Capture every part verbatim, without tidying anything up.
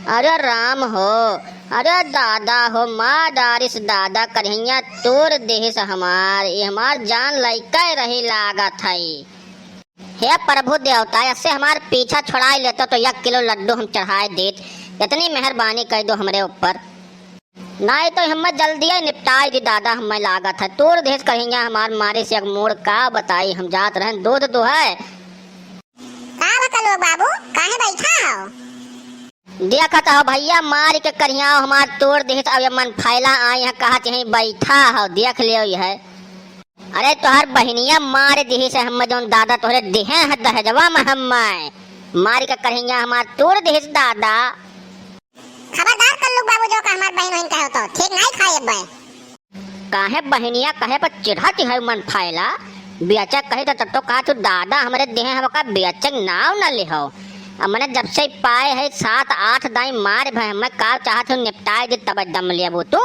अरे राम हो, अरे दादा हो, मार डारिस दादा, करिहैया तोर देहिस हमार, ई हमार जान लइके रही लागत है। हे प्रभु देवता, ऐसे हमार पीछा छुड़ाई लेतो तो एक किलो लड्डू हम चढ़ाए देत। इतनी मेहरबानी कइ दो हमरे ऊपर। नाहीं तो हम्मे जल्दिये निपटाई दी दादा, हम्मे लागत है। तोर देहिस करिहैया हमार मारिस एक मूड़, का बताई, हम जात रहन दूध दुहे। का बा कलुआ बाबू, काहे बैठा हो? देखत हो भइया, मारिके करिहैया हमार तोर देहिस, अब ये मनफैला आई है, कहत यहीं बैठा हो, देख लेव यह। अरे तोहर बहिनिया मार दिहिस है, हम जौन दादा तोहरे दिहे हैं दहेजवा में, हम्मे मारिके करिहैया हमार तोर दिहिस दादा। खबरदार कल्लू बाबू, जो का हमार बहिन वहिन कहे तो ठीक नाहीं खाए अब्बे। काहे बहिनिया कहे पर चिढ़त है मनफैला? बेचक कही तो तब तो कहा तू दादा हमरे दिहे हैं, ओका बेचक नाव न लिहो। अब मने जब से पाए है सात आठ दाई मार भय, हम्मे का चाहत हूँ निपटाए दे तब दम लेबू तू।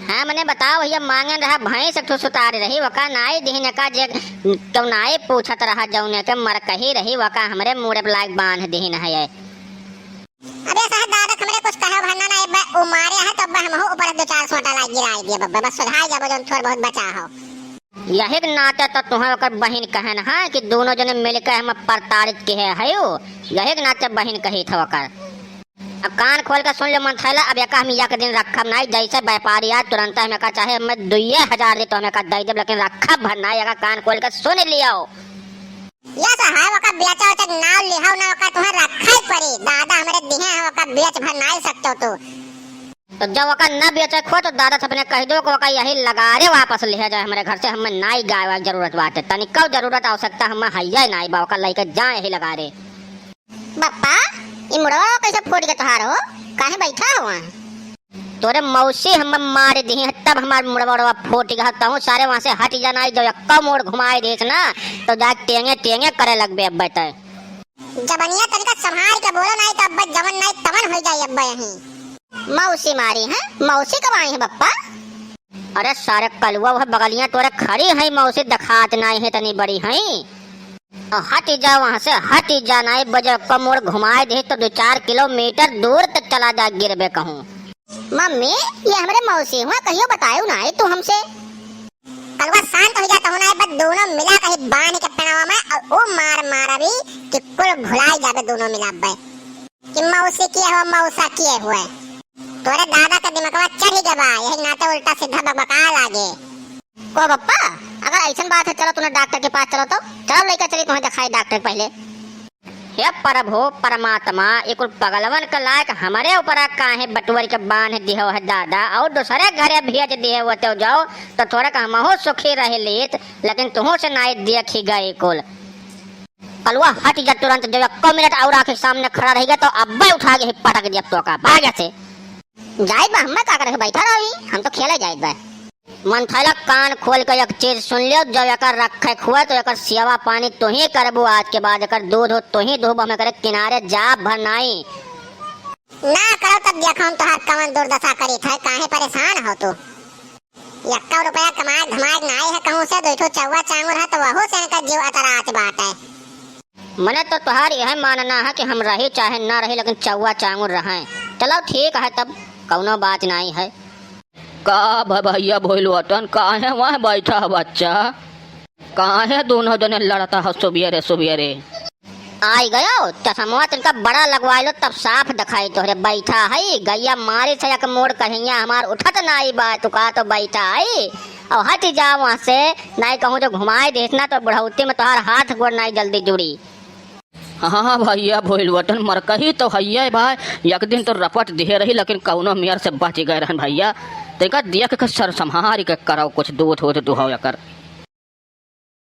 हाँ, मने बताओ भइया, मांगन रहा भैंस ठो सुतार रही, वका नाई दिहिन का जे क्यों नाई पूछत रहा, जौने के मरकही रही, वका हमरे मूड़े पे लाग बांध दिहिन है। अबे साहब, दादा हमरे कुछ कहे भरना ना, अब्बे उ मारे है, तो अब्बे हमहू ऊपर दो चार सोटा लाग गिराई दिए, बब्बे, बस सुधार जाबो, जौन थोड़ बहुत बचा हो। यही के नाते तो तुहें ओकर बहिन कहन है कि दोनों जने मिलके हम प्रताड़ित किहे हयो, यही के नाते बहिन कही था ओकर। अब कान खोल के सुन ले मनथैला, अब एका हम एक दिन रखब नाई, जैसे व्यापारी आए तुरंत हम एका चाहे हमें दुइये हजार दे तो हम एका दे देब, लेकिन रखब भर नाई, एका कान खोल के सुन लियो। या साहब, ओका बेचा उचा नाव लिहाव ना, ओका तुहें रखे पड़ी। दादा हमरे दिहे हैं, ओका बेच भर नाई सकतो तू। तो जब ओका न बेचे खो तो दादा से अपने कह दो कि ओका यही लगारे वापस लिहे जाए हमरे घर से, हमें नाई गाय वाय जरूरत बाटे, तनिको जरूरत आवश्यकता हमें हइये नाई बा, ओका लइके जाए यही लगारे। बप्पा, ई मुड़वा कैसे फूट गया तोहार हो? काहे बैठा हो वहाँ? तोरे मौसी हम मार दिही है, तब हमार मुड़वा उड़वा फूट गया। तहूँ सारे वहाँ से हट जाना, जो एक्का मोड़ घुमाए देस ना, तो जा टेंगे टेंगे करे लगबे अब तय। जबनिया तनिका संभार के बोलो, नाई तो अब जवन नाई तवन हो जाए अब यहीं। मौसी मारी है? मौसी कब आई है बप्पा? अरे सारे कलुआ, वह बगलियां तोरे खड़ी है, मौसी दिखात नाई है, इतनी बड़ी है। अ, हट जा वहाँ से, हट जा, नाई बजे को मोड़ घुमाए दे तो दो चार किलोमीटर दूर तक चला जा, गिरबे कहूँ। मम्मी, ये हमरे मौसी हुआ, कहियो बतायो नाई तू हमसे। कलुआ शांत हो जा, तहु नाई, बस दोनों मिला कहीं बांध के पेड़वा में और वो मार मार अभी कि कुल भुलाई जाबे दोनों मिला बे। कि मौसी किए हुआ, मौसा किए हुए। तोरे दादा का दिमागवा चढ़ गवा, यही नाते उल्टा सीधा बकबका लागे। को बप्पा, अगर ऐसन बात है, चलो तुहें डॉक्टर के पास चलो तो। चलो लइका चली तुहें दिखाई डॉक्टर के पहले। हे प्रभु परमात्मा, ये कुल पगलवन के लायक हमरे ऊपर काहे बटुअर के बांध दिहो है दादा, और दूसरे घरे भेज दिहे होते जाओ तो थोड़ा का हमहू सुखी रह लेत, लेकिन तुहू से नाई देखी गए कुल। कलुआ हट जा तुरंत, जब एको मिनट और आँखी के सामने खड़ा रहिगा तो अब्बे उठा के ही पटक दिया तोका, भाग यहाँ से। जाइत बा, हम्मे का करे, बैठा रही, हम तो खेले जाइत बा। मनथैला कान खोल के एक चीज सुन लियो, जब एकर रखे खुए तो एकर सेवा पानी तुही करबू आज के बाद, एकर दूध हो तुही दुहबू, हम एकरे किनारे जाब भर नाई। ना करो तब देखो हम तोहार कवन दुर्दशा करी थे, काहे परेशान हो तू? यक्का रुपया कमाए धमाए नाई है कहूँ से, दो ठो चौवा चांगुर है तो वहू से इनका जीव अतराच बाटे। मने तो तोहार यह मानना है कि हम रही चाहे ना रही, लेकिन चौवा चांगुर रहें। चलो ठीक है तब, कौनो बात नाई है। का भ-, भैया भोलवटन, काहे वहाँ बैठा है बच्चा? काहे दोनों जने लड़ता है सुबेरे सुबेरे? आई गयो, चश्मवा तनिका बड़ा लगवाई लो, तब साफ दिखाई तोहरे। बैठा है, गैया मारी से एक मोड़ कहिया हमार उठत नाई बा, तू कहा तो बैठा है। और हट जा वहाँ से, नाई कहूँ जो घुमाए देस ना तो बुढ़ौती में तोहार हाथ गोड़ नाई जल्दी जुड़ी। हाँ, हाँ, भैया भोलवटन मरकही तो हइये भाई, एक दिन तो रपट दिहे रही, लेकिन कौनो मेर से बच गए रहन भैया। तनिका देख के सर संभार के करो, कुछ दूध हो तो दुहाओ एकर।